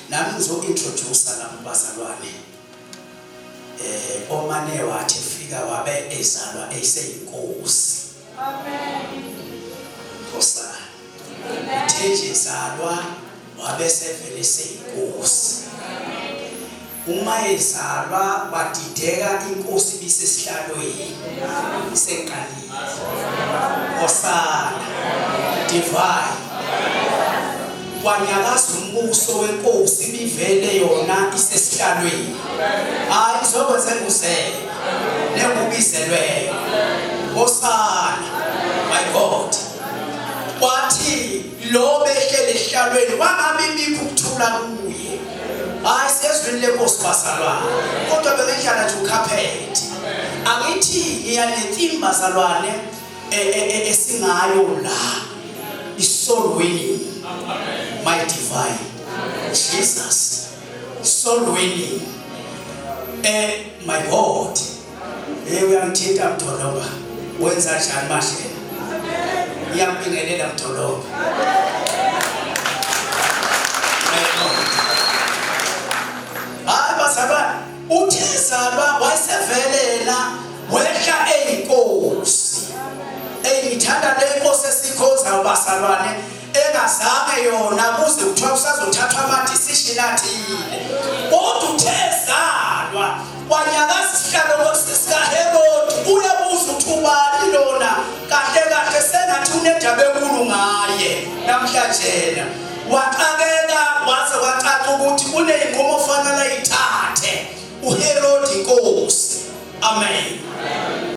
Nami ngizo-introduce labo bazalwane. Omane wathi efika wabe ezalwa eseyinkosi. Amen. Hosana. Uthe nje ezalwa wabe sevele eseyinkosi. Uma ezalwa wadideka inkosi ibisesihlalweni seqalile. Hosana. Divine. Kwanyakaza umbuso wenkosi ibivele yona isesihlalweni. Hayi izokwenza enguzele nengubizelweyo. Hosana. My God. Kwathi lo behlele esihlalweni wangabi bikho ukuthula kuye. Hayi sezwini lenkosi bazalwane. Kodwa bengendlala nje ukhaphethe. Angithi ngiya ne-theme bazalwane esingayo la. Is-soul winning. My divine. Jesus. Soul winning. My God. Uyangithinta mdolomba. Wenza njani manje? Ngiyakubingelela mdolomba. My God. Hayi bazalwane, uthe zalwa wayesevelela wehla eyinkosi. Ngithanda le nkosi esikhonzayo bazalwane engazange yona kuze kuthiwa kusazothathwa ama-decision athile. Kodwa uthe zalwa kwanyakaza isihlalo sikaHerodi, uyabuza ukuthi ubani lona kahle kahle, sengathi unendaba enkulu ngaye namhlanje. Waxakeka waze wacaca ukuthi kuney'nqumo ofanele ayithathe uHerodi inkosi. Amen.